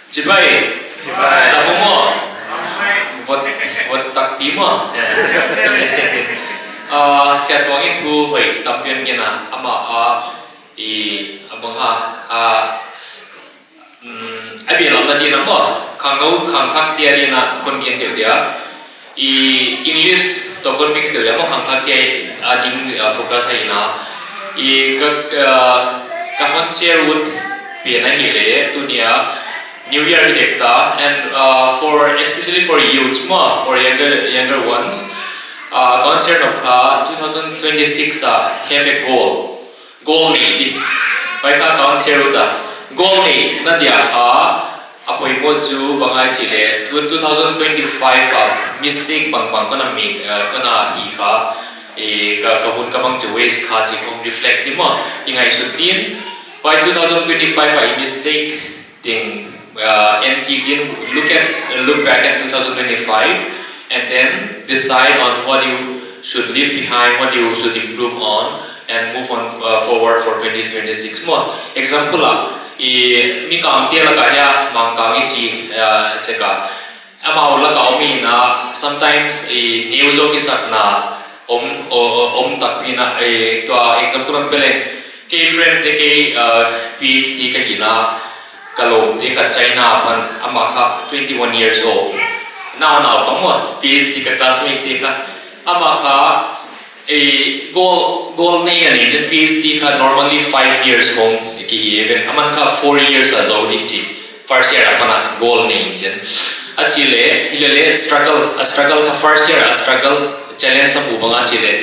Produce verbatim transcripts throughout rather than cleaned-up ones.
Cibai. Cibai. Lam uh maw? Vot, vot takpi maw? Ah, Sia Tuang in thu hoih tampi an gen a, amah a, i, a bang ha, a, um, a bia lam na dina maw? Khangno, khangthak tia dina kon gen deuh dia. I English tawh kon mix deuh le maw, khangthak tia a ding, uh, focus ahi na. I ka, ka, ka hon share ut pen ahih leh tuni a New Year hi dek ta, and, uh, for, especially for youths maw, for younger, younger ones, uh, ka hon share nop kha two thousand twenty-six a, have a goal. Goal nei di. Pai kha ka hon share ut a. Goal nei na dia kha a poimawh cu bang ai cih leh, two, two thousand twenty-five a mistake bangbang kona mi, eh, kona hi kha, eh, ka, ka hun ka bang cu waste kha cih kong reflect ni maw, hi ngaihsut din. Pai two thousand twenty-five a i mistake ding, eh, en kik din, look at, look back at two thousand twenty-five and then decide on what you should leave behind, what you should improve on, and move on, uh, forward for twenty twenty-six maw. Example ah, i Mikangte lakah hia Mangkang i ci, uh, seka. Amau lakah om ina, sometimes i neu zo kisakna om, o-, o-, om takpi na, i tua example om peleng. Kei friend te kei, uh, PhD ka hina, ka lawmte khat China pan, amah kha twenty-one years old. Nau nau pang maw, PhD ka classmate te kha. Amah kha, eh, goal, goal nei a nei cun PhD kha normally five years hong kihi e ve. Aman kha four years a zo dih ci. First year a pana goal nei cun. A ci le, hi le le struggle, a struggle kha first year a struggle, challenge a mu bang a ci le.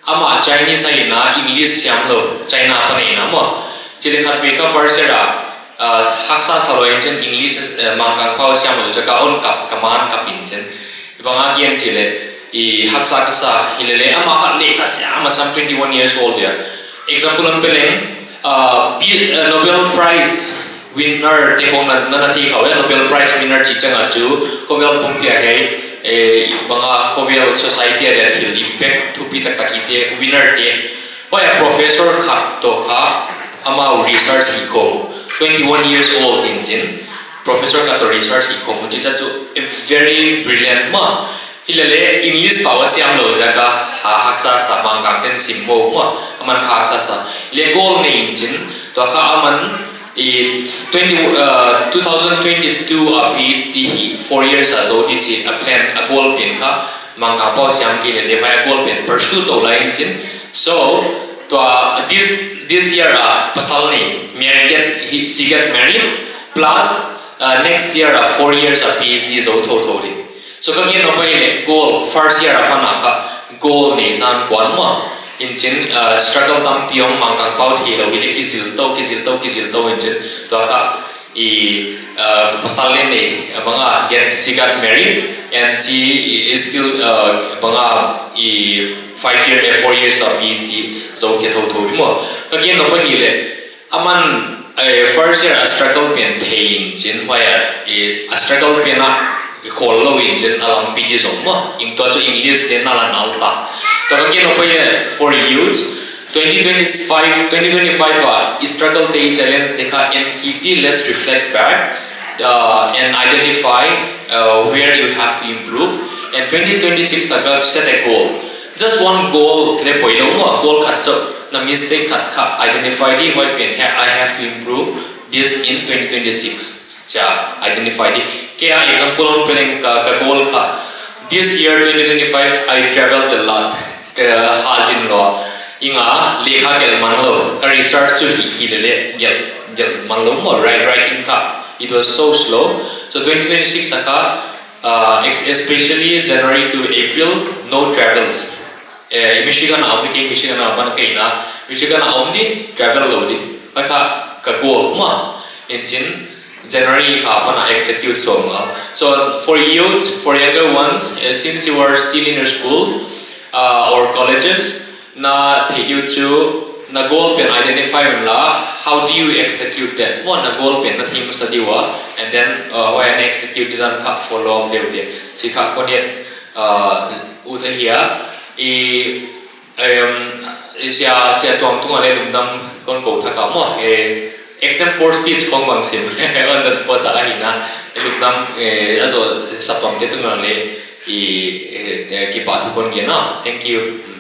Amah Chinese a ina English siam lo, China pan a ina maw. Ci le khat ve kha first year a, ah, haksa sa lo in cun English, eh, Mangkang pau siam lo, caka on kap, ka man kap in cun. Bang a gen ci le, i haksa ka sa, hi le le, amah khat le kha siam a sam twenty-one years old dia. Example an peleng, ah, Pi-, eh, Nobel Prize winner te hong na, na, na thei kha ve, Nobel Prize winner ci ciang a cu, khovel pumpi a hei, eh, bang a khovel society a dia thil impact thupi taktak hi te, winner te. Pai a professor khat tawh kha, amau research hi kho, twenty-one years old in cin, professor khat tawh research hi kho, mu cica cu, a very brilliant ma. Hi le le, English pau a siam lo zaka, a haksa sa Mangkang ten sim mo ma, aman kha haksa sa. Le goal nei in cin, tua kha aman, i twenty, uh, two thousand twenty-two a PhD hi four years a zo di ci a plan a goal pen kha Mangkang pau siam kei le le, a goal pen pursue to lai in cin. So, tua this, this year a pasal nei, married, he, she get married, plus, uh, next year a four years a PhD zo tho tho di. So ka gen nop pai le goal, first year a pana kha goal nei zan kuan ma. In cin, uh, struggle tampi om Mangkang pau thei lo hi le kizil to, kizil to, kizil to in cin. Tua kha i, uh, pasal le nei, uh, bang a get, she got married and she is still, uh, bang a i five year, eh, four years a PhD zo khia tho tho di ma. Ka gen nop pai hi le Aman, eh, first year a struggle pen thei in cin, huai a, eh, a struggle pen a khol lo in cin a lampi di zong maw. Ing tua cu English te na la nal ta. Tua ka gen nop pai, eh, for youth, twenty twenty-five, twenty twenty-five a i struggle te i challenge te kha en kik di, let's reflect back, uh, and identify, uh, where you have to improve. And twenty twenty-six a ka set a goal. Just one goal le poi lo maw, goal khat cu na mistake khat kha identify di, huai pen he, I have to improve this in twenty twenty-six. Cia identify di. Kei a example on peleng ka, ka goal kha. This year twenty twenty-five I traveled a lot. Ka hazin lo. Inga lekha gelh man lo. Ka research cu hi, hi le le gelh, gelh man lo maw, write, writing kha. It was so slow. So twenty twenty-six a kha, uh, ex-, especially January to April, no travels. Eh, Michigan a om di, kei Michigan a om pan kei na, Michigan a om di, travel lo di. Pai kha ka goal ma. In cin January kha pan a execute so ma. So for youth, for younger ones, eh, since you are still in your schools, uh, or colleges, na thei diu cu na goal pen identify un la, how do you execute that? Maw na goal pen na thei masa diu a, and then, uh, huai na execute di zan kha follow up deuh di. Ci kha kon et, uh, ut ahi a, i, um, i sia, sia tuang tung a le lungdam kon ko thak a maw, eh, extempore speech khong bang sim on the spot ah ahina, i lungdam, eh, a zo saptuamte tungah le i, eh, eh, kipahthu kon gen a. Thank you.